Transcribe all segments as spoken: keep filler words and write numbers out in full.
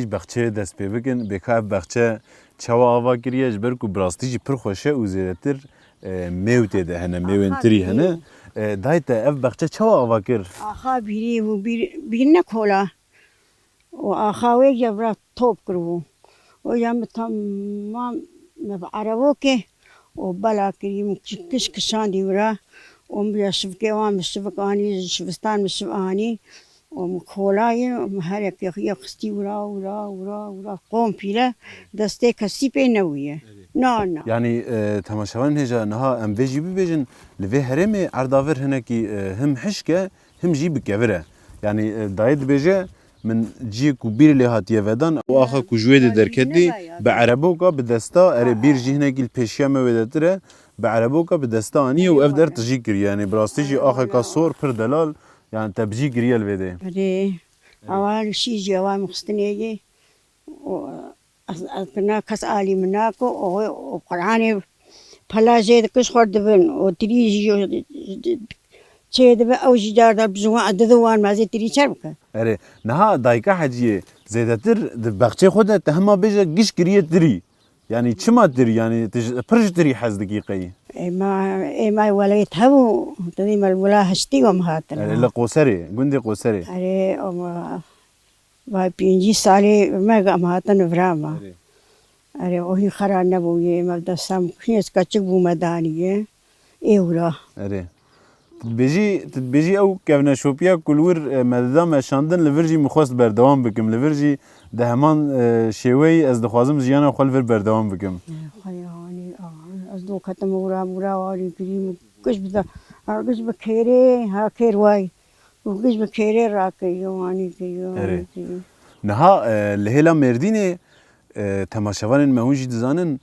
Ji bexçeyê dest pê bikin, bêka ev bexçe çawa ava kiriye, ji ber ku bi rastî jî pir xweş e û zêdetir, e, mêw tê de hene, mêwên tirî hene. E, dayê te ev bexçe çawa ava kir? Axa bîrî bû, bîr, bîr ne kola. Û axa wê ya vira top kiribû. Û ya min temam me bi erebokê û bela kirî, min kiş, kiş kişandî wira. Û min ya şivikê wan, min şivik anî, ji şivistan min şiv anî. Û min kolayê, û min herek yek, yek xistî wira, wira, wira, wira, komple destê kesî pê nebûye. Na, na. Yanî, e, temaşevanên hêja niha em vê jî bibêjin, li vê herêmê erdavir hinekî, e, him hişk e, him jî bi kevir e. Yanî, e, dayê dibêje, min ciyê ku bîr lê hatiye vedan, û axa ku ji wê de derketî, bi ereboka, bi desta, erê bîr jî hinekî li pêşiya me wêdetir e, bi ereboka, bi desta aniye û ev der tijî kiriye. Yanî bi rastî jî axeka sor pir delal, yanî te bijî kiriye li vê de. Erê, awa li şî jî awa min xistinê jî. Û ez, ez kirina kes alî min nako, û, û Qur'anê pela jê dikiş xwe dibin, û tirî jî çê dibe, ew jî car dar bi ziwan, didi wan mezê tirî çer bike. Erê, niha dayika Heciyê zêdetir di bexçê xwe de te hema bêje giş kiriye tirî. Yanî çima tirî? Yanî tu ji, pir ji tirî hez dikî qey? Êma, êma welêt hebû, tu dî me wela hiştî em hatin. Erê, li Qoserê, gundê Qoserê. Erê, em Vay pêncî salê me em hatin vira me. Erê. Erê, o hîn xera nebûye, me desta me hîn ez keçik bûme daniye. Ê wira. Erê. Tu dibêjî, tu dibêjî ew kevneşopiya ku li wir, e, me dida meşandin, li vir jî min xwest berdewam bikim. Li vir jî di heman, e, şêweyî ez dixwazim jiyana xwe li vir berdewam bikim. Xwe ya hanî, a, ez do ketim wira, wira warî kirî min giş bide. Ha, giş bi kêrê, ha kêr way. Û giş bi kêrê rakiriyo, wanî kiriyo, Erê. wanî kiriyo. Niha, e, li hêla Mêrdînê, e, temaşevanên me hûn jî dizanin,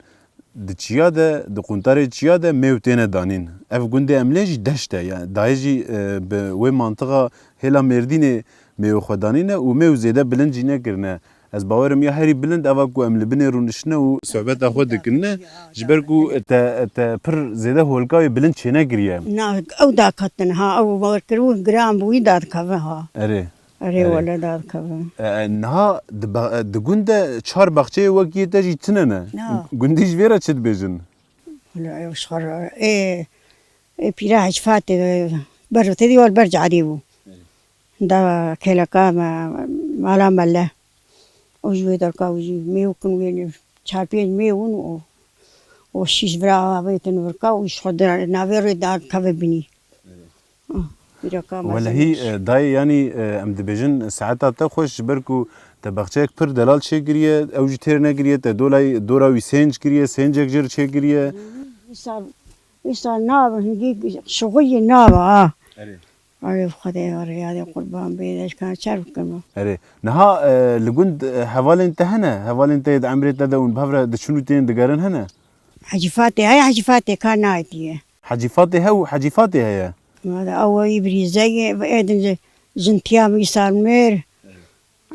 di çiya de, di quntarê çiya de mêw têne danîn. Ev gundê Emlê jî deşt e, ya, dayê jî, e, bi wê mantiqa hêla Mêrdînê mêwê xwe danîne û mêw zêde bilind jî nekirine. Ez bawerim ya herî bilind eva ku em li binê rûniştine û sohbeta xwe dikine, ji ber ku te, te pir zêde holka wê bilind çênekiriye. Na, ew daketin ha, ew bawer kir û giran bûyî dadikeve ha. Erê. Erê, Erê. wele dadikeve. E, e, niha di be-, di gund de çar baxçeyê wekî te jî tine ne. Na. Gundî ji vê re çi dibêjin? Wele ew ji xwe re, ê, ê pîra Hecî Fatê, ber te dî wal ber cadê bû. Da kêleka me, mala mele. Û ji wê derka wî jî mêw kin wê ne, çar pênc mêw in û, û şîş vira avêtin virka û ji xwe de navê rê da keve binî. Ah, pîreka me Welehî, zewec. e, dayê, yanî, e, em dibêjin saeta te xweş, ji ber ku te baxçeyek pir delal çêkiriye, ew jî têr nekiriye, te dolay, dora wî sênc kiriye, sêncek jê re çêkiriye. Îsa, îsa nabe, hingî şixuyê nabe, ha. Erê. Ay Xwedê, riyadê qurban bê, ez ka çer bikim? Erê. Niha, e, li gund, e, hevalên te hene? Hevalên te yê di emrê te de hûn bi hev re diçin û tên digerin hene? Hecî Fatê heye, Hecî Fatê ka nayetiye. Hecî Fatê hew, Hecî Fatê heye? Ma da ew îbrîze ye, êdin ji, jin tiya min îsal mir.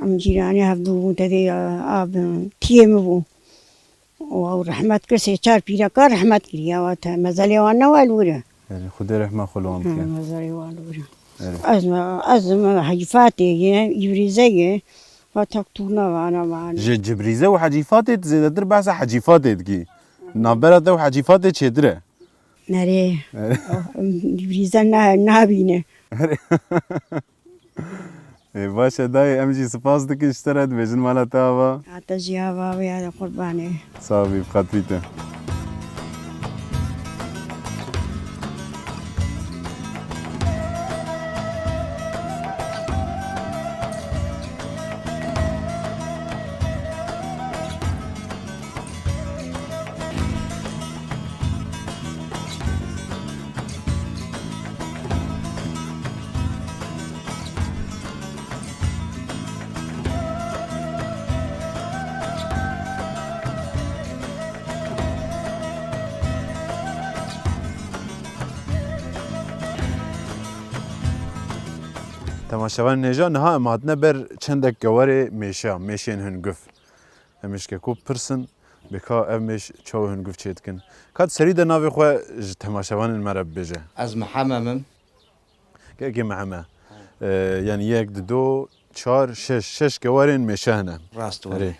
Em cîranê hevdû bûn, tevî, a, a, tiyê min bû. Û ew rehmet kir, sê çar pîreka rehmet kiriye, wa te mezelê wan ne wa li wir e. Erê, Xwedê rehma xwe li wan Ha, bike. mezelê wan li wir e. Erê. Ez, ez, ez Hecî Fatê ye, Îbrîze ye, wa tek tûna vana vana. Ji Cibrîze û Hecî Fatê tu zêdetir behsa Hecî Fatê dikî. Navbera te û Hecî Fatê çêtir e. Nerê. Erê. Oh, Îbrîze na-, nabîne. Erê. Ê, baş e dayê, em jî spas dikin ji te re, dibêjin mala te ava. A te jî ava be, ya de qurbanê. Sax bî, bi xatirî te. Temaşevanên hêja, niha em hatine ber çendek kewarê mêşa, mêşên hinguf. Em ê ji keko bipirsin, bê ka ev mêş çawa hinguf çêdikin. Ka di serî de navê xwe ji temaşevanên me re bibêje. Ez Mihemed im. Kekê Mihemed. He. Ee, yanî yek, dido, çar, şeş, şeş kewarên mêşe hene. Rast were. Erê.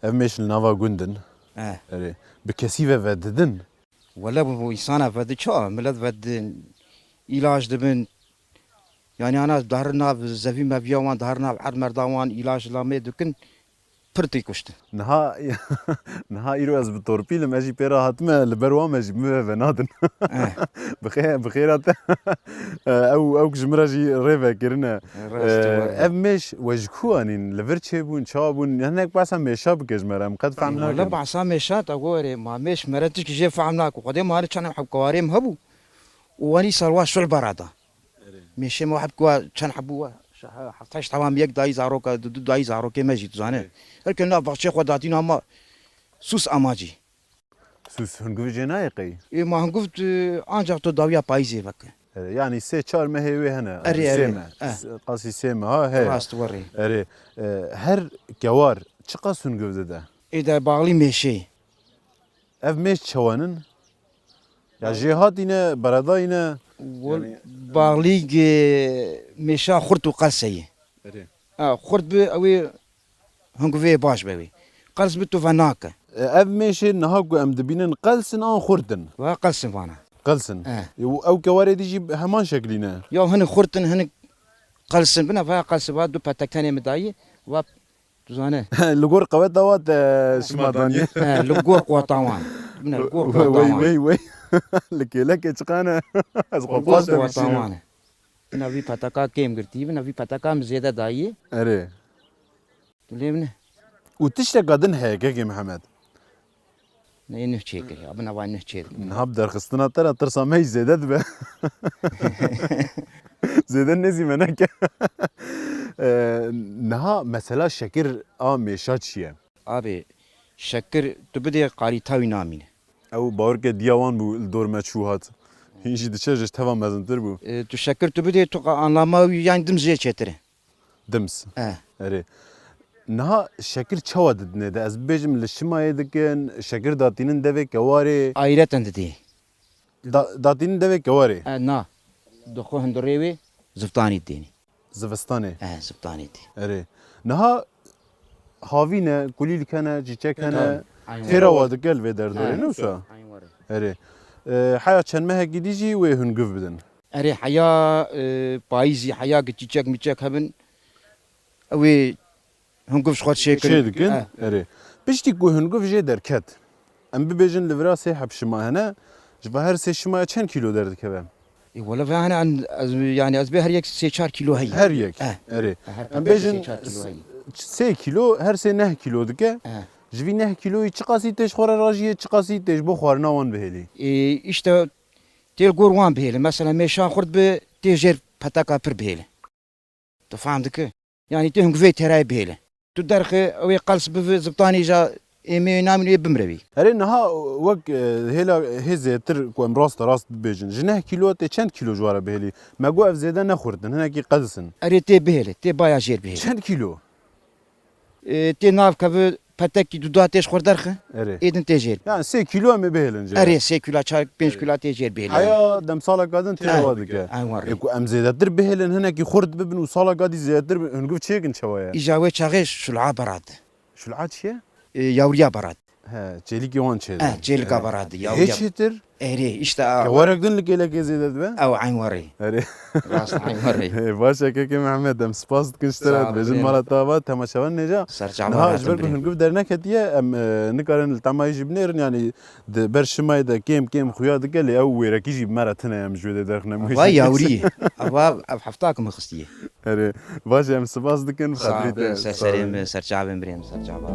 Ev mêş li nava gund in. Eh. Erê. Bi kesî ve vedidin. Wele bu, bu insana vedi ça, millet vedin, îlaç dibin. Yani ana dahir nav zevî meviya wan, dahir nav erd merda wan, îlaç lamê dikin, pir tê kuştin. Niha, niha îro ez bi torpîl im, ez jî pê re hatime, li ber wan me jî min ve venadin. Eh. Bi xê-, bi xêra te. Ew, ew ji min re jî rê vekirine. Rast, eh, were. Ev mêş we ji ku anîn? Li vir çêbûn, çawa bûn? Hinek behsa mêşa bike ji me re, em qet fehm nakin. Wele behsa mêşa te gorê, ma mêş me re tişkî jê fehm nakin. Xwedê ma re çend heb kewarê min hebû. Û wanî sar wa şul berada. Erê. Mêşê me heb kuwa çend hebû wa? Şehe-, heft heşt hewa me yek dayî zaroka, du, du dayî zarokê me jî, tu zane. Erê. Her ke nav baxçê xwe datîn ama sûs amacî. Sûs hunguv jê nayê qey? Ê, ma hunguv tu ancak tu dawiya payîzê veke. Erê, yani sê çar mehê wê hene. Erê, sê erê, meh. Eh. S-, qasî sê meh ha, he. Rast werê. Erê, e, her kewar çiqas hunguv dide? Ê de bağlı mêşê. Ev mêş çewanin? Ya jêhatî ne, beredayî ne? Wol-, yani, bağlî, e, mêşa xurt û qelse ye. Erê. Ha, xurt bi, ew ê hinguvê baş be wê. Qels bi tu ve nake. E, ev mêşê niha ku em dibînin qels in an xurt in? Va qels in vana. Qels in. E. E, û ew kewarê dî jî heman şeklî ne? Ya hinek xurt in, hinek qels in. Bina va qels in, va du petek tenê min dayî, va Tu zane. Li gor qeweta wa te şima daniye. He, li gor qeweta wan. Bine, li gor qeweta wan. Wey, wey, wey. Li kêlekê çiqane. Ez xwe paş de bişînim. Bine vî petaka kêm girtî, bine vî petaka min zêde dayî. Erê. Tu lê bine. Û tişteka din heye, kekê Mihemed. Ne, nuh çêkir ya, bina vay nuh çêkir. Niha bi derxistina te re tirsa me jî zêde dibe. Zêde nezî me neke. Ee, niha mesela şekir a mêşa çi ye? Abi, şekir tu bidê qalîta wî namîne. Ew bawer ke diya wan bû li dor me çû hat. Hîn jî diçe ji teva mezintir bû. Ee, tu şekir tu bidê, tu qa-, anlama wî yan dim jê çêtir e. Dims. Eh. Erê. Niha şekir çawa didinê de? Ez bibêjim li şimayê dikin, şekir datînin devê kewarê. Ayreten didê. Da-, datînin devê kewarê. Eh, na. Dixwe hundirê wê ziftanî didênî. Zivistanê. Eh, zivistanî didê. Erê. Niha havî ne, kulîlk hene, çîçek hene. Tabii. Aynen. Têra wa dike li vê derdorê, eh, ne wisa? Aynen were. Erê. Eh, heya çend mehekî dî jî wê hunguv bidin. Erê, heya, e, payîzî, heya ki çîçek mîçek hebin, ew ê hunguv ji xwe çêkin. Çê dikin, eh, erê. Piştî ku hunguv jê derket, em bibêjin li vira sê heb şima hene, ji va her sê şimaya çend kîlo derdikeve? E, wele ve hene, en, ez, yani ez bê her yek sê çar kîlo heye. Her yek, eh, erê. Her em bêjin sê çar kîlo heye. Sê kîlo, her sê neh kîlo dike. Eh. Ji vî neh kîloyî çiqasî tê ji xwe re rajiyê, çiqasî tê ji bo xwarina wan bihêlî? E, işte tê li gor wan bihêle. Mesela mêşa xurt bi tê jêr peteka pir bihêle. Tu fam dike? Yani tê hinguvê têrayê bihêle. Tu derxê ew ê qels bivi zibtanî ja êmê namîn ê bimre wî. Erê niha wek, e, hêla hê zêtir ku em rast rast bibêjin. Ji neh kîlo tê çend kîlo ji wara bihêlî? Me got ev zêde ne xurt in, hinekî qels in. Erê tê bihêle, tê baya jêr bihêle. Çend kîlo? E, tê nav kevin petekî duda tê ji xwe derxe. Erê. Êdin tê jêr. Yani sê kîlo em ê bihêlin jê. Erê, sê kîlo, çar, pênc kîlo tê jêr bihêlin. Heya demsaleka din têra wa dike. Ay, war. Ê ku em zêdetir bihêlin, hinekî xurt bibin û saleka dî zêdetir bi-, hunguv çêkin çawa ye? Îja wê çaxê şul'a berad. Şul'a çi ye? E, yawriya berad. He, çêlikê wan çêdin. He, çêlika berad, yawriya. Hê çêtir? Erê, işte a. Kewarek din li kêlekê zêde dibe? Ew eyn warê. Erê. Rast eyn warê. Ê, baş e, kekê Mehmet, em spas dikin ji te re. Sağ ol, dibêjin mala te ava, temaşevan nêca. Serçava. Niha ji ber ku hunguv derneketiye, em, e, nikarin li temayê jî binêrin, yani di ber şimayê de kêm kêm xuya dike, lê ew wêrekî jî me re tune ye, em ji wê dê derxine. Ava yawrî. Ava ev hefta ku min xistiye. Erê, baş e, em spas dikin. Sağ ol, xatirî te. Ser serê min, serçavê min, birê min, serçava.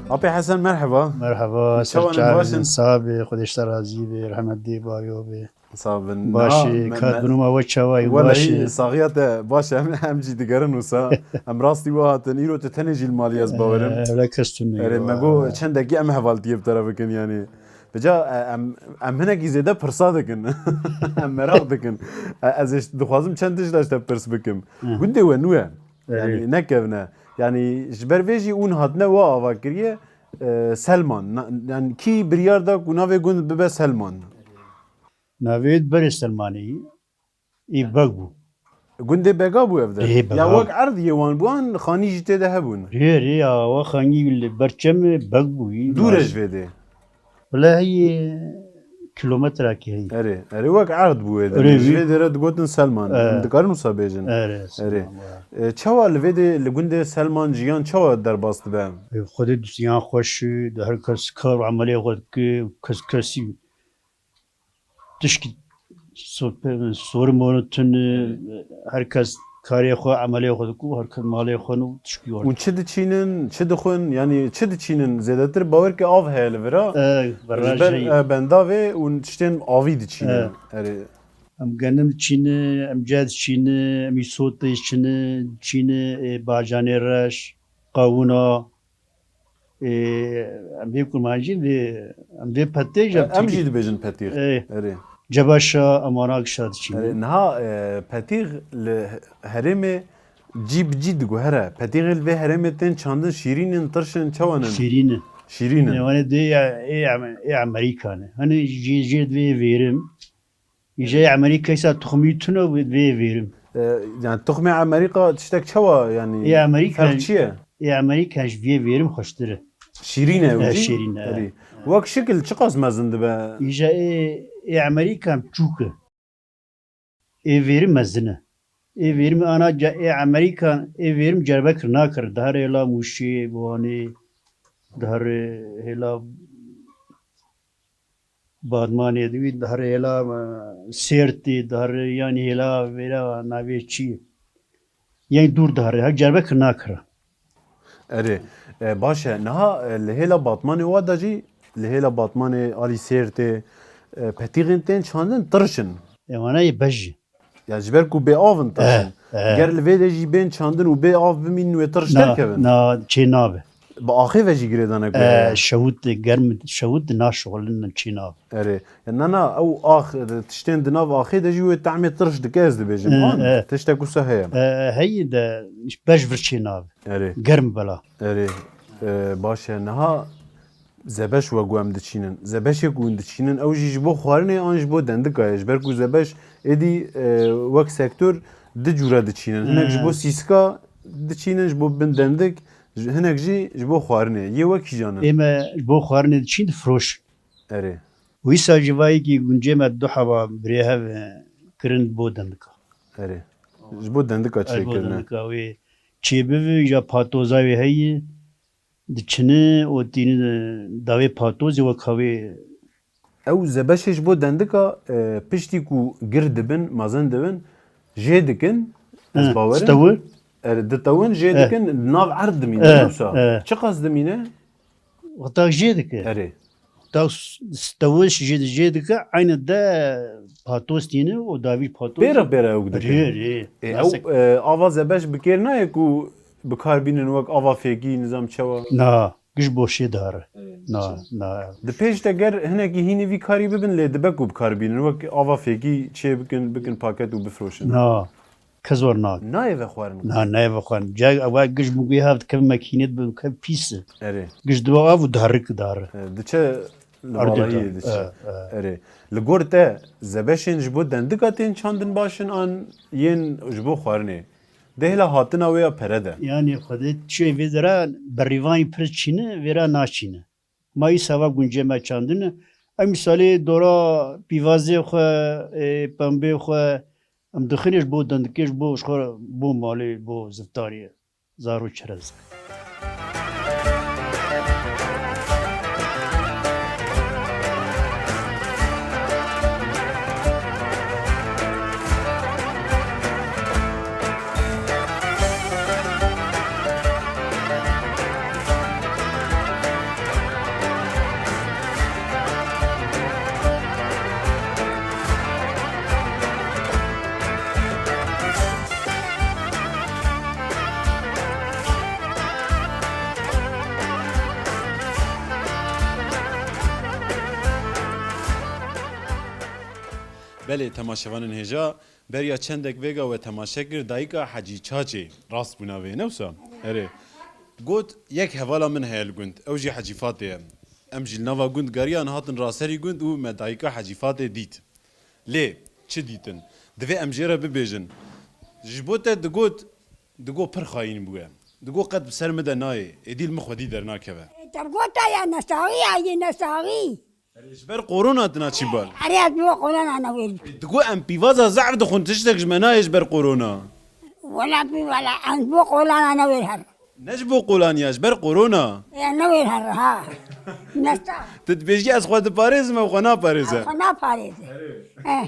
Apê Hesen, merheba. Merheba, çawa ne, serçavê baş in? Sax bê, Xwedê ji te razî bê, rehmet dê, bayo bê. Sax bin. Baş e, ka dunuma we çawa ye, baş e? Wellahî, saxiya te baş e, em, em jî digerin wisa. Em rastî we hatin, îro tu tenê jî li malî ez bawerim. Eh, öyle kes tune. Erê, me got çendekî em hevaltiyê bi te re bikin, yani. Bica, e, em, em hinekî zêde pirsa dikin. Em meraq dikin. E, ez ê dixwazim çend tişta ji te pirs bikim. Hı. Gundê we nû ye. Erê. Yanî nekevne. Yanî ji ber vê jî hûn hatine we ava kiriye, e, Selman. Na, yanî kî biryar da ku navê gund bibe Selman? Navê wê berê Selmanê yî. Ê beg bû. Gundê bega bû ev de? Ê, bega. Ya wek erd yê wan bû, an xanî jî tê de hebûn? Rê, rê, ya, wa xanî li ber çem beg bû, yî. Dûr e ji vê dê? Wele heyî kilometrekê heyî. Erê, erê, wek erd bû wê de. Erê, ji vê dê re digotin Selman. Erê. Em dikarin wisa bêjin? Erê, erê. Selman, wa. E, çawa li vê dê, li gundê Selman jiyan çawa derbas dibe? E, Xwedê dûstiyan xweş, di her kes kar û emelê xwe dike, kes kesî tişkî so-, sor mor tune, her kes karê xwe, emelê xwe dikû, her kes malê xwe nû tişkî yor. Û çi diçînin, çi dixwin, yanî çi diçînin? Zêdetir bawer ke av heye li vira. E, ji ber, e, bendavê û tiştên avî diçînin. E. Erê. Em genim diçîne, em ce diçîne, em îsotê diçîne, diçîne, e, bacanê reş, qawûna, Ê, em vê kurmancî vê, em vê petê jî, em jî dibêjin petîx. Ê. Erê. Cebaşa, em ana gişa diçînin. Erê, niha, e, petîx li herêmê cî bi cî diguhere. Petîxê li vê herêmê tên çandin şîrîn in, tirş in, çawa ne? Şîrîn in. Şîrîn in. Ê, wan ê dê ya, ê, em, ê Amerîka ne. Hani jê, jê divê vêrim. Îja yê Amerîka îsa tuxmî tune û divê vêrim. E, yani tuxmê Amerîka tiştek çawa yani? Ê Amerîka, ferq çi ye? Ê Amerîka ji vê vêrim xweştir e. Şîrîn e, e, wî jî? Şîrîn e. Erî. Wek şikil çiqas mezin dibe? Îja ê, ê Amerîka çûk e. Ê vêrim mezin e. Ê vêrim ana ca-, ê Amerîka, ê vêrim cerbekir nakir. Dihere hêla Mûşê, Wanê, dihere hêla Badmanê, di wî dihre hêla, e, Sêrtê, dihre yanî hêla vêra navê çi? Yên dûr dihre, her cerbe kir nakira. Erê, e, baş e. Niha, e, li hêla Batmanê wa de jî, li hêla Batmanê, alî Sêrtê, e, petîxên tên çandin tirş in. E, wana yê bej e. Ya ji ber ku bê av in tirş in. Eh, eh. Ger li vê de jî bên çandin û bê av bimînin wê tirş derkevin? Na, çê nabe. Bi axê ve jî girêdanek wê heye? Eh, şewit, germ, şewit naşixulin çê nabe. Erê. Ya na, na, ew ax, tiştên di nav axê de jî wê tehmê tirş dike ez dibêjim. Eh, wan, eh. Tiştek wisa heye? Eh, heyî de bej vir çê nabe. Erê. Germ bela. Erê. Eh, baş e. Niha Zebeş we ku em diçînin. Zebeşê ku hûn diçînin, ew jî ji bo xwarinê an ji bo dendika ye? Ji ber ku zebeş êdî, e, wek sektor du cûre diçînin. Hinek ji bo, hmm, sîsika diçînin, ji bo bin dendik, ji, hinek jî ji bo xwarinê. Yê we kîjan in? Ê me ji bo xwarinê diçîn, difiroşin. Erê. Wîsa jî vayekî guncê me du heba birêhev, e, kirin bo dendika. Erê. Ji bo dendika çêkirine. Ji bo dendika wê çêbive, ya patoza wê heye. Diçine û tînin, e, dawê patozê wek havê. Ew zebeşê ji bo dendika, e, piştî ku gir dibin, mezin dibin, jê dikin, ez, he, bawer im, stewir. Er, ditewin, jê, he, dikin, nav erd dimîne, he, wisa. He. Çiqas dimîne? Wexta jê dike. Erê. Wexta s-, stewir jê, jê dike, aynı de patos tîne û davî patos. Pêre pêre ew dike. Rê, rê. E, ew, e, ava zebeş bi kêr nayê ku bi kar bînin wek ava fêkî, nizam çawa? Na, giş boşê dare. Evet, na, çi? Na. Di pêş de ger hinekî hînî vî karî bibin, lê dibe ku bi kar bînin wek ava fêkî çê bikin, bikin paket û bifroşin. Na, kes wer nake. Nayê vexwarin. Na, nayê vexwarin. Ca ew giş bû guya hev dikevin makînê dibe, kev pîs e. Erê. Giş dibe av û diherik dare. E, diçe li valayî diçe. E, e. Erê. Li gor te zebeşên ji bo dendika tên çandin baş in an yên ji bo xwarinê? Dêhla hatina wê ya pere de. Yanî Xwedê çiyê vê dera berîvanî pir çîne, vêra naçîne. Ma îsa va guncê me çandine. Em mîsalê dora pîvazê xwe, ê, pembê xwe, em dixinê ji bo dendikê, ji bo, ji xwe, bo malê, bo ziftarê. Zaro çerez. Belê, temaşevanên hêja, beriya çendek vêga we temaşe kir, dayika Hecî Çaçê, rast bû navê, ne wisa? Erê. Got, yek hevala min heye li gund, ew jî Hecî Fatê ye. Em jî li nava gund geriyan, hatin raserî gund û me dayika Hecî Fatê dît. Lê çi dîtin? Divê em jê re bibêjin. Ji bo te digot, digo pir xayîn bûye. Digo qet bi ser min de nayê. Êdî li min xwedî dernakeve. Te gota ya nesaxî, ya yê nesaxî. Erê, ji ber korona tuna çî bal? Erê, ez bo korona newêr. Digo em pîvaza zehf dixwin, tiştek ji me nayê ji ber korona. Wela pî, wela ez bo korona newêr her. Ne ji bo kolaniya, ji ber korona. Ya newêr her, ha. Nesta. Tu dibêjî ez xwe diparêzim, ew xwe naparêze. Xwe naparêze. Erê. Eh.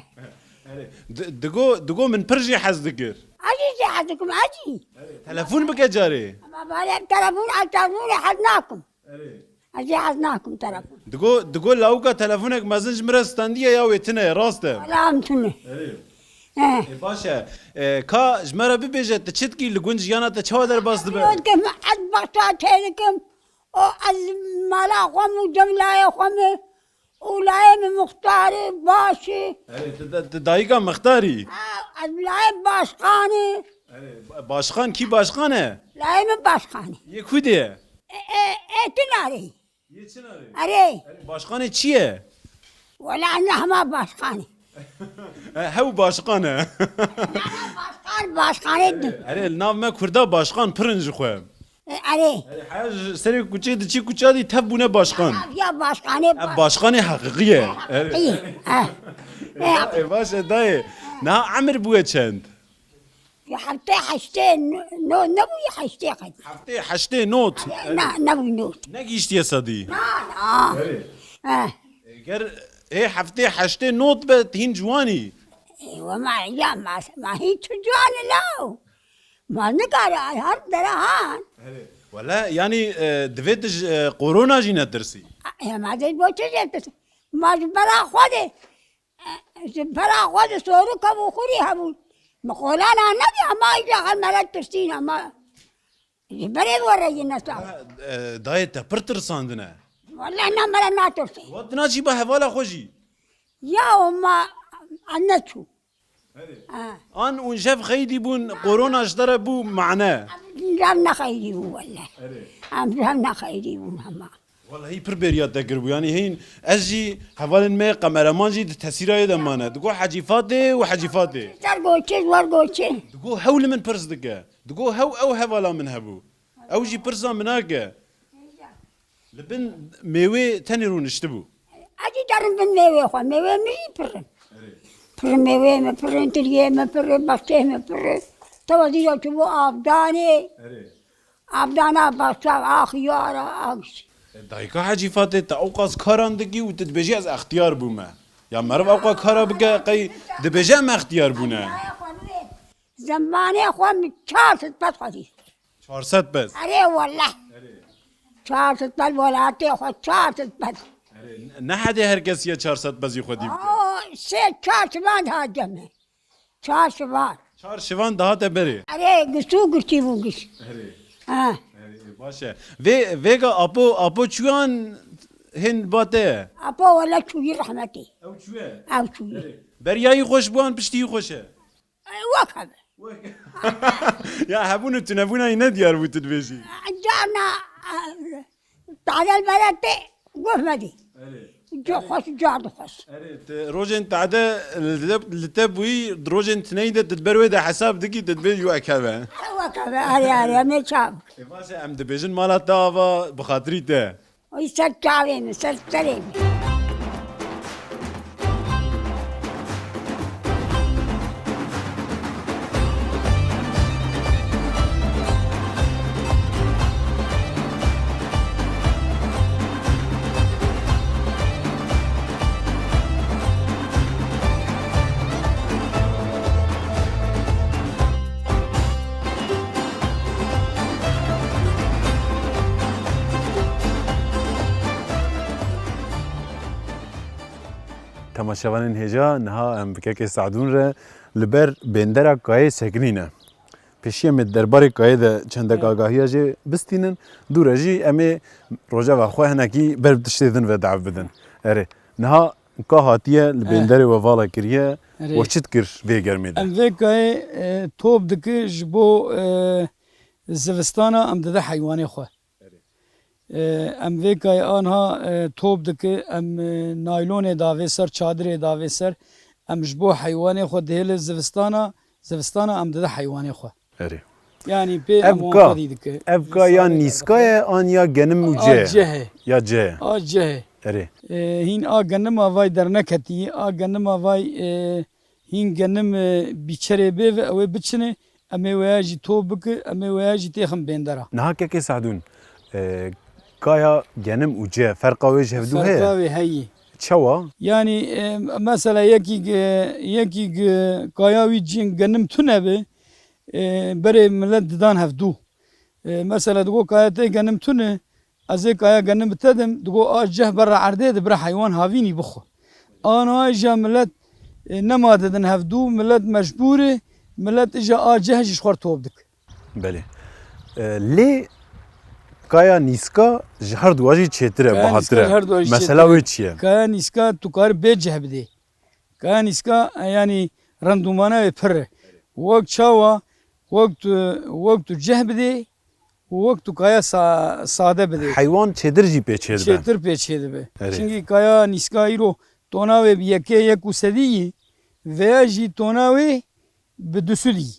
Erê. Di-, digo, digo min pir jî hez dikir. Acî jî hez dikim, acî. Erê. Telefon bike carê. Ama bari telefon, ez telefon hez nakim. Erê. Ez ê hez nakim telefon. Digo, digo lawika telefonek mezin ji min re standiye ya wê tine ye, rast e? Wala em tune. Erê. Eh. E, baş e. E, ka ji me re bibêje, tu çi dikî li gund jiyana te çawa derbas dibe? Yok, ez baxta têlikim. O ez mala xwe mi, cem layê xwe mi. Û layê mi muxtarê baş e. Erê, tu, tu, tu dayika mixtarî? Ha, ez layê başkanê. Erê, ba-, başkan kî başkan e? Layê mi başkanê. Yê ku de ye? E, e, e, Tinarê. Yê Çinarê? Erê. Erê, başkanê çi ye? Wela ne hema başkanê. E, hew başkan e. Başkan, başkanê din. Erê, li nav me Kurda başkan pir in ji xwe. E, erê. Erê, heya ji serê kuçê diçî kuça dî tev bûne başkan. Ya başkanê. E, başkanê heqîqî ye. Erê. Heqîqî, e. E, e, baş e dayê. Niha emir bûye çend? Ya heftê heştê no-, no-, nebûye heştê qet. Heftê heştê not. Na, nebû not. Negihîştiye sedî. Na, na. Erê. Eh. Ger ê heftê heştê not be, hîn ciwanî. E, we ma, ya ma, ma hîn tu ciwanî law. Ma nikare, ay her dere han. Erê. Wele, yanî, e, divê tu ji, e, korona jî netirsî. E, ma dê bo çi jê tirsî? Ma ji bera xwe de. Ji bera xwe de sorû kevûxurî hebûn. Min qolana nebî, hema îca xwe me re tirsîn, hema ji berê were yî nesa. E, dayê te pir tirsandine. Wele ne me re natirsî. Wat dina çî ba hevala xwe jî. Ya ma ez neçû. Erê. Ha. An ûn jev xeydî bûn, korona ji te re bû mane. Em jev nexeydî bûn wele. Erê. Em jev nexeydî bûn hema. Wellahî pir bêriya te kiribû. Yanî hîn ez jî, hevalên me, kameraman jî di tesîrayê de mane. Digo Hecî Fatê û Hecî Fatê. Ser goçê, wer goçê. Digo hew li min pirs dike. Digo hew ew hevala min hebû. Ew jî pirsa min nake. Li bin mêwê tenê rûniştibû. Ez jî derim bin mêwê xwe. Mêwê min jî pir in. Erê. Pir in mêwê min, pir in tiriyê min, pir in bexçeyê min, pir in. Tewa dîra çûbû avdanê. Erê. Abdana başlav, a xiyara, a giş. E, dayika Hecî Fatê, te ewqas karan dikî û tu dibêjî ez extiyar bûme. Ya meriv ewqa kara bike, qey dibêje em extiyar bûne. Zemanê xwe min çar sed pez xwedî. Çar sed pez? Erê wallah. Erê. Çar sed pez welatê xwe, çar sed pez. Erê, ne hedê her kes ye çar sed pezî xwedî bike. Aa, sê çar çivan daha cem e. Çar şivan. Çar şivan dihate berê. Erê, giş û girtî bû giş. Erê. Ha. Erê, baş e. Vê, vêga apo, apo çûyan hên ba te? Apo wele çûyî rehmetê. Ew çûye? Ew çûyî. Erê. Beriyayî xweş bû an piştî xweş e? E, wek hebe. Wek. Ya hebûn û tunebûna yî ne diyar bû tu dibêjî? Carna, e, Tade li bere tê, goh me dî. Erê. Ca xweş, ca dixweş. Erê, te rojên tade li te, li te bûyî, rojên tineyî de tu di ber wê de hesab dikî, tu dibêjî wek hebe. Wek hebe, erê, erê, em ê çav. Ê, baş e, em dibêjin mala te ava bi xatirî te. Oy ser çavê min, ser serê min. Temaşevanên hêja, niha em bi kekê Sadûn re li ber bêndera Kayê Sekinî ne. Pêşiya me di derbarê Kayê de çendek agahiya jê bistînin. Dû re jî em ê rojeva xwe hinekî ber bi tiştê din ve dav bidin. Erê, niha ka hatiye li bênderê we vala kiriye. Erê. We çi dikir vê germê de? Em vê kayê, e, top dikir ji bo, e, zivistana em dide heywanê xwe. Erê. E, em vê kayê anha, e, top dikir, em, e, naylonê davê ser, çadirê davê ser, em ji bo heywanê xwe dihêle zivistana, zivistana em dide heywanê xwe. Erê. Yanî pê Ev em wan ka, xwedî dike. Ev ka ya Misalê nîska ye an ya genim û A ceh? ceh e. Ya ceh e. A ceh e. Erê. E, hîn a genima vay derneketî, a genima vay, e, hîn genim, e, bîçerê bê ve ew ê biçine, em ê weya jî top bike, em ê weya jî têxin bêndera. Niha kekê Sehdûn, e, kaya genim û ceh, ferqa wê ji hevdû heye? Ferqa wê heye. Çawa? Yanî, e, mesela yekî ge-, yekî ge-, kaya wî cîn genim tune be, e, berê millet didan hevdû. E, mesela digo kaya te genim tune, ez ê kaya genim bi te dim, digo a ceh berra erdê de bira heywan havînî bixwe. Ana jî millet, e, nema didin hevdû, millet mecbûr e, millet îja a ceh jî ji xwe top dik. Belê. E, lê kaya nîska ji her duwa jî çêtir e, Kaya bahatir nîska e. ji her duwa jî Mesela çêtir e. wê çi ye? Kaya nîska tu karî bê ceh bidê. Kaya nîska, e, yanî rendûmana wê pir e. Wek çawa, wek tu, wek tu ceh bidê û wek tu kaya sa-, sade bidê. Heywan çêtir jî pê çê dibe. Çêtir pê çê dibe. Erê. Çimkî kaya nîska îro tona wê bi yekê yek û sedî yî, veya jî tona wê bi du sed yî.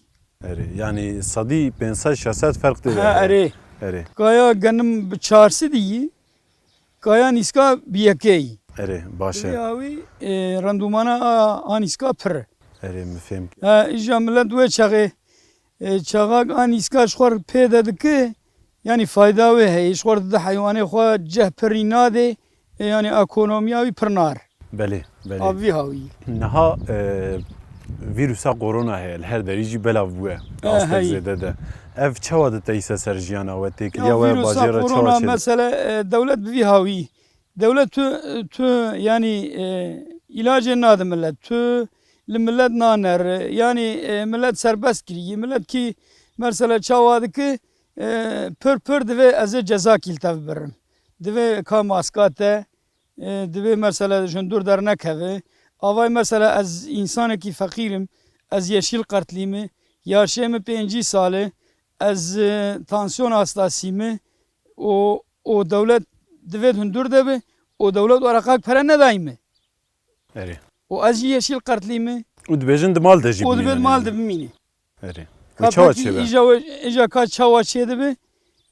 Erê, yanî sedî pênc sed şeş sed ferq tê de Ha, heye. erê. Erê. Kaya genim bi çar sed yî, kaya nîska bi yekê yî. Erê, baş e. Vî awî, e, rendûmana a, a nîska pir e. Erê, min fêm kir. Ha, îja millet wê çaxê, e, çaxak a nîska ji xwe pê de dike, yanî fayda wê heye. Ji xwe dide heywanê xwe ceh pirî nadê, e, yanî ekonomiya wî pir nar. Belê, belê. A vî hawî. Niha, e, vîrusa korona heye, li her derî jî belav bûye. E, Astek heyî. zêde de. Ev çawa diteyîse ser jiyana we, têkiliya Ya we, vîrusa bajêr re çawa korona çêdibe? Mesele, e, dewlet bi vî hawî. Dewlet tu, tu, yanî, e, îlacê nade millet, tu li millet nanere, yanî, e, millet serbest kiriye. Millet kî mesela çawa dike, e, pir pir divê ez ê cezakî li te bibirim. Divê ka maska te, e, divê mesela ji hundir dernekeve. Avay mesela ez însanekî feqîr im, ez yeşîl qertlî me, yaşê min pêncî sal e, ez, e, tansiyon hastasî me û, û dewlet divê di hundir de be û dewlet weraqak pere nedayî me. Erê. Û ez jî yeşîl qertlî me. Û dibêjin di mal de jî Û dibê bimînin di mal yani. de bimîne. Erê. Ka Û çawa pekî çêbe? îja we, îja ka çawa çêdibe?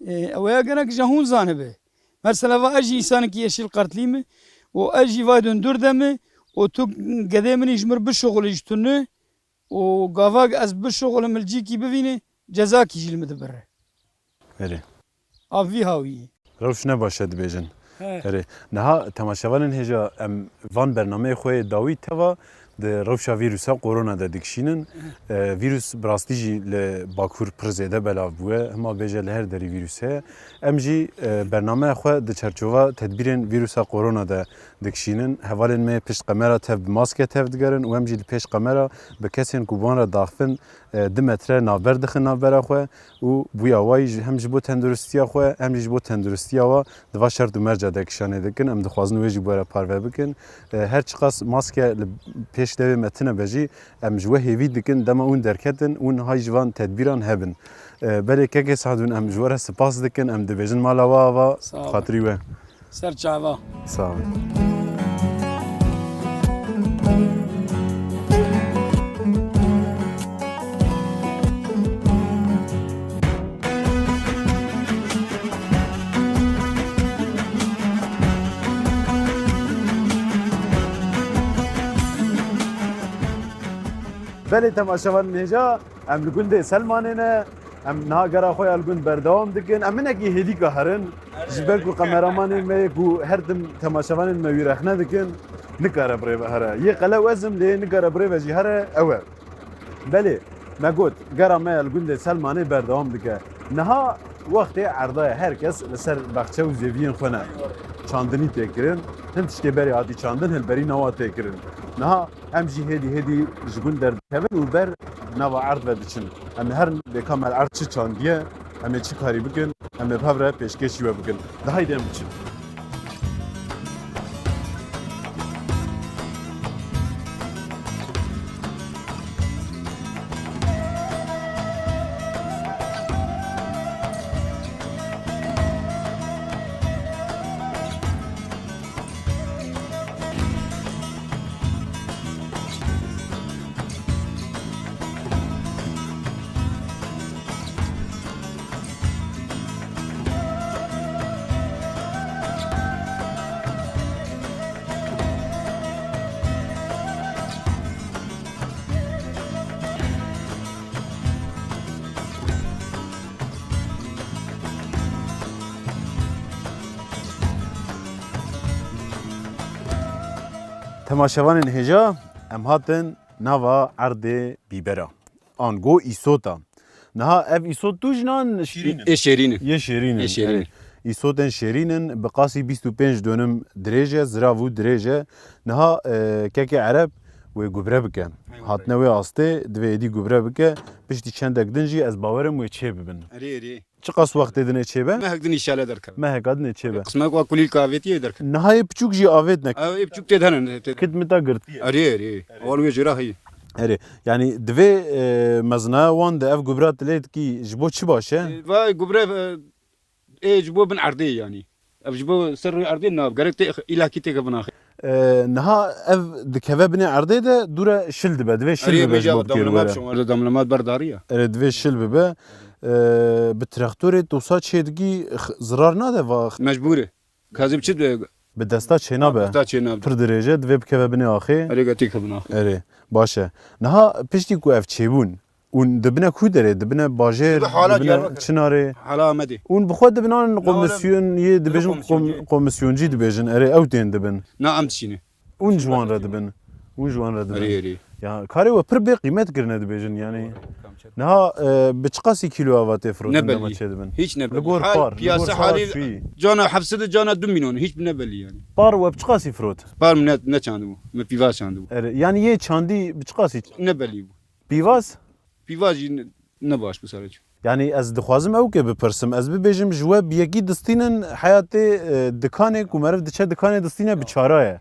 E, ew ya gerek ji hûn zanibe. Mesela va ez jî însanekî yeşîl qertlî me û ez jî vay di hundir de me û tu gedê min î ji mir bişuxulî ji tune û gavak ez bişuxulim li cîkî bivîne, cezakî jî li min dibire. Erê. A vî hawî. Rewş ne baş e dibêjin. He. Erê. Niha temaşevanên hêja em van bernameyê xwe yê dawî teva di rewşa vîrusa korona de dikişînin. E, vîrus bi rastî jî li Bakur pir zêde belav bûye. Hima bêje li her derî vîrus heye. Em jî, e, bernameya xwe di çerçova tedbîrên vîrusa korona de dikişînin. Hevalên me yê pişt qemera tev bi maske tev digerin û em jî li pêş qemera bi kesên ku bi wan re daxivin, e, du metre navber dixin navbera xwe û bûya wa yî ji, hem ji bo tenduristiya xwe hem jî ji bo tenduristiya wa di va şert û merca de kişanê dikin. Em dixwazin wê jî bi we re parve bikin. E, her çiqas maske li pêş devê me tune be jî, em ji we hêvî dikin dema hûn derketin, hûn hay ji van tedbîran hebin. E, belê kekê Sehdûn, em ji we re spas dikin, em dibêjin mala we ava, Sağ ol. xatirî we. Ser çava. Sağ ol. Belê temaşevan nêja, em li gundê Selmanê ne. Em niha gera xwe ya li gund berdewam dikin. Em hinekî hêdîka herin. Ji ber ku qemeramanên me yê ku her tim temaşevanên me wî rexne dikin, nikare bi rê ve here. Yê qelew ez im, lê nikare bi rê ve jî here, ew e. Belê, me got, gera me ya li gundê Selmanê berdewam dike. Niha wextê erda ye, her kes li ser baxçe û zêviyên xwe ne. Çandinî tê kirin, hin tiştê berê hatî çandin, hilberî nawa tê kirin. Niha Em jî hêdî hêdî ji gund derdikevin û ber nava erd ve diçin. Em ê herin bê ka me li erd çi çandiye, em ê çi karî bikin, em ê bi hev re pêşkêşî we bikin. De haydi em biçin. Temaşevanên hêja, em hatin nava erdê bîbera. Ango îsota. Niha ev îsot tu jinan Şîrîn in. Ê şêrîn in. Yê şêrîn in. Ê şêrîn in. Îsotên şêrîn in, bi qasî bîst û pênc dönüm dirêj e, zirav û dirêj e. Niha, e, kekê Ereb wê gubre bike. Eyvallah. Hatine wê astê, divê êdî gubre bike. Piştî çendek din jî ez bawerim wê çê bibin. Erê, erê. Çiqas wextê dinê çêbe? Mehek din înşallah derkeve. Meheka dinê çêbe. Qismek wa kulîlka avêtiyê derkeve. Niha yê piçûk jî avêt neke. Ew ê piçûk tê de hene, tê de. Xidmeta girtî ye. Erê, erê. Wan wê jêra heye. Erê. Yanî divê, e, mezinaya wan de ev gubra tu lê dikî ji bo çi baş e? E, va gubre, e, ê ji bo bin erdê yanî. Ev ji bo ser rûyê erdê na, gerek tê îlakî têkevin axê. E, niha ev dikeve binê erdê de dûre şil dibe, divê şil Erê, bibe ji bo bikêr were. Damlemat, şomarde damlemat berdarî ya. Erê, divê şil bibe. E, bi traktorê tu wisa çê dikî, x-, zirar nade va? Mecbûr e. Kazim çi dibe? Bi desta çênabe. Desta çênabe. Pir dirêj e, divê bikeve binê axê. Erê, têkevin axê. Erê, baş e. Niha piştî ku ev çêbûn, hûn dibine ku derê? Dibine bajêr, Dibe hala dibine Diyarbekir. Çinarê? Hala Amedê. Hûn bi xwe dibinan Na, komisyon yê dibêjin, komisyon kom-, yê. Komisyoncî dibêjin. Erê, ew tên dibin. Na, em dişîne. Hûn ji wan re dibin. Hûn ji wan re dibin. Erê, erê. Ya, karê we pir bê qîmet kirine dibêjin, yanî. Niha, e, bi çiqasî kîlo ava tê firotin dema çê dibin? Hiç ne belî. Li gor par, li gor sala çûyî. Cana heft sed, cana du milyon, hiç ne belî yanî. Par we bi çiqasî firot? Par min ne, ne çandibû. Me pîvaz çandibû. Erê, yanî yê çandî bi çiqasî? Ne belî bû. Pîvaz? Pîvaz jî ne, ne baş bû sere çû. Yanî ez dixwazim ew ke bipirsim. Ez bibêjim ji we bi yekî distînin heyatê, e, dikanê ku meriv diçe dikanê distîne bi çara ye.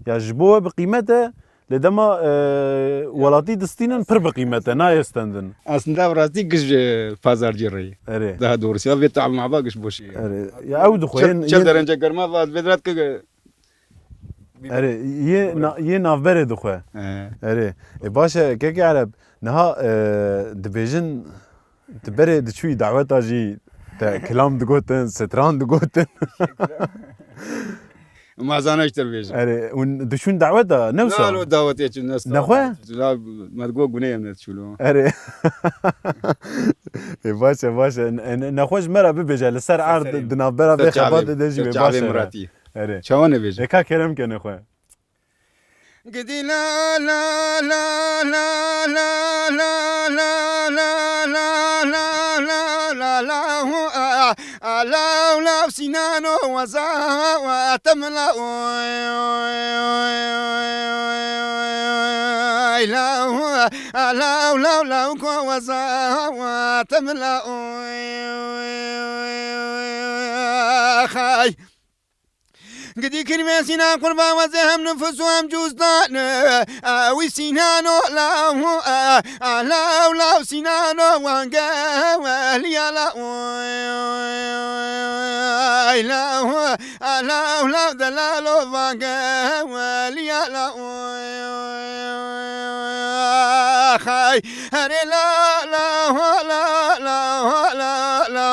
Ya ji bo we bi qîmet e, lê dema, e, welatî distînin pir bi qîmet e, nayê stendin. Aslında ev rastî giş, e, pazarcı reyî. Erê. Daha doğrusu ya vê tav mava giş boşî. Erê. Ya ew dixwe Çel, yên, çel yên derence germa va vê dirat ke Erê, yê na-, yê navberê dixwe. He. Erê. E, baş e, kekê Ereb, niha, e, dibêjin, tu berê diçûyî daweta jî te kilam digotin, stran digotin. Mazana ji te bêjim. Erê, hûn diçûn daweta, ne wisa? Na, lo dawetê çû, ne Nexwe? La, me digot gune em ne diçûlo. Erê. E, baş e, baş e. Ne-, ne-, nexwe ji me re bibêje, li ser erd, di navbera vê xebatê de jî wê baş e. Erê. Çawa nebêje? Ê ka kerem kene xwe. Gidî la la la la la la la la la la la la la la hu a a law law Sînano weza wa temla oy oy oy oy oy law hu a law law law ko weza wa temla oy oy oy oy oy xay. Gidî kirmê Sînan qurban wezê hem nifus û hem cûzdan. Ewî Sînano law, law law Sînano wange weliya law. Law, law law delalo wange weliya law. Xay, herê la, la, la, la, la, la.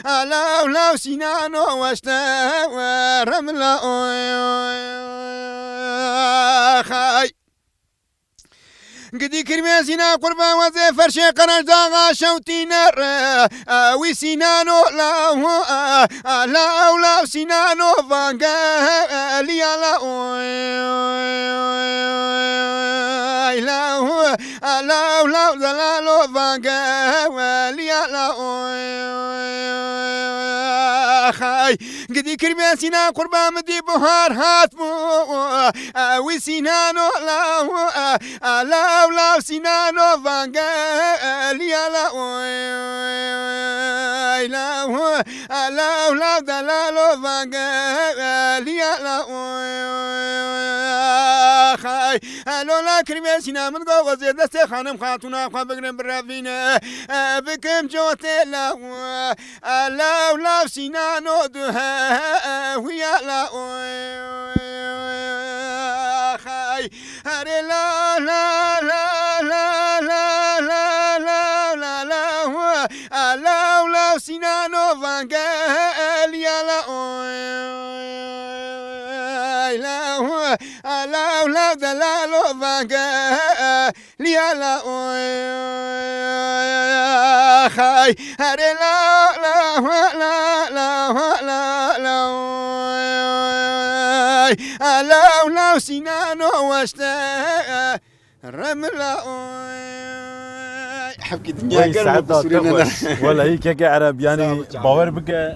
Alaw law Sînano weşte we remla oy oy oy xay. Gidî kirmê Sîna qurban wezê ferşê qerenc daxa şewtîne re. Ewî Sînano law, law law Sînano vange eliya la oy oy oy law. Alaw law delalo vange weliya la oy oy oy oy xay. Gidî kirmê Sîna qurban min dî buhar hat bû. Ewî Sînano law, law law Sînano vange eliya la oy oy oy law. Alaw law delalo vange eliya la oy oy oy xay. Elo la kirmê Sîna min go wezê destê xanim xatûna xwe bigrin birevîne. E, bikim cotê law. Alaw law Sînano duhe huya la oy oy oy xay. Herê la la la la la la la la la hu. Alaw law Sînano vange eliya la oy oy oy la hu. Alaw law delalo vange eliya la oy oy oy xay. Herê la la la la la la la oy oy oy. Ey, alew law Sînano weşte, remla oy. Hebkî dinya Wey germ û saeta te qusûrê nene. Xweş. Welahî keke Ereb, yanî Sağ ol, canım. Bawer bike,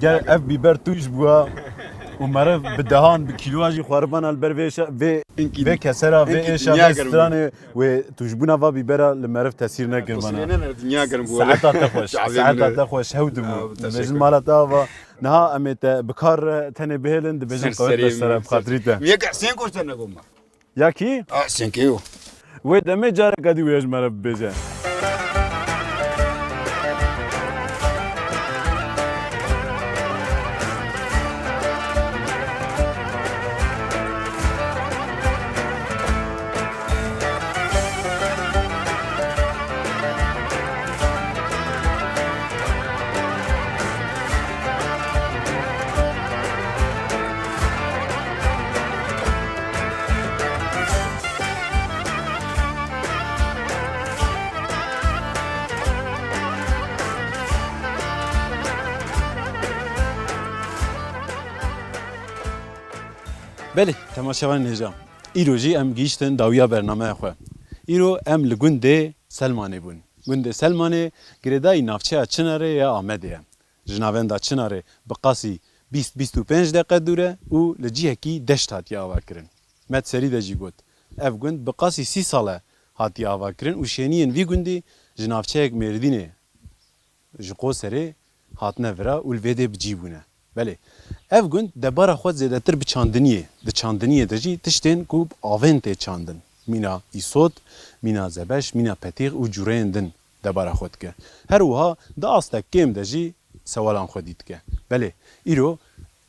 ger ev bîber tûj bûa û meriv bi dehan, bi kîloa jî xwaribana li ber vê şe-, vê, Inkî vê kesera, vê inkî êşa, dinya vê germ. Stranê wê tûjbûna va bîbera li meriv tesîr nekin bana. Qusûrê nene, dinya germ bû. Saeta te xweş, Çavê saeta min. Te xweş, hew dimû. Aa, teşekkür. Dibêjin mala te ava. Niha em ê te bi kar re tenê bihêlin, dibêjin Ser qewet serê ser, min, bi xatirî te. Yek Hüseyin Koç'tan ne goma. Ya kî? A, Hüseyin Keyo. Wê demê careke dî wê ji me re bibêje. Belê, temaşevanên hêja. Îro jî em gihîştin dawiya bernameya xwe. Îro em li gundê Selmanê bûn. Gundê Selmanê girêdayî navçeya Çinarê ya Amedê ye. Ji navenda Çinarê bi qasî bîst bîst û pênc deqe dûr e û li cihekî deşt hatiye avakirin. Me di serî de jî got, ev gund bi qasî sî sal e hatiye avakirin û şêniyên vî gundî ji navçeyek Mêrdînê ji Qoserê hatine vira û li vê dê bi cî bûne. Belê, ev gund debara xwe zêdetir bi çandiniyê, di çandiniyê de jî tiştên ku bi avên tê çandin. Mîna îsot, mîna zebeş, mîna petîx û cûreyên din debara xwe dike. Her wiha di astek kêm de jî sewalan xwedî dike. Belê, îro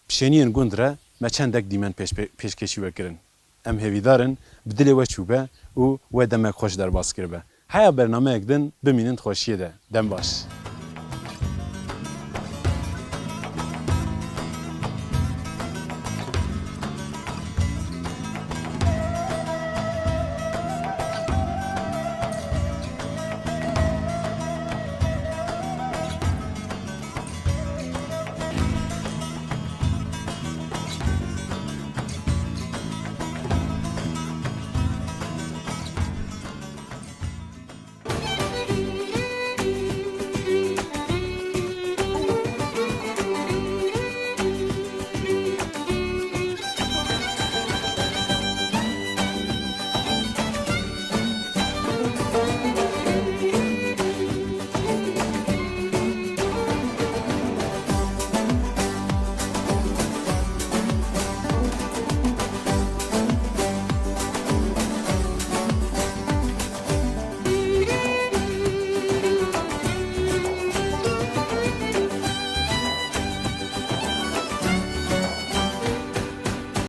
bi şêniyên gund re me çendek dîmen pêş-, pê-, pêşkêşî we kirin. Em hêvîdar in bi dilê we çûbe û we demek xweş derbas kiribe. Heya bernameyek din bimînin di xweşiyê de. Dem baş.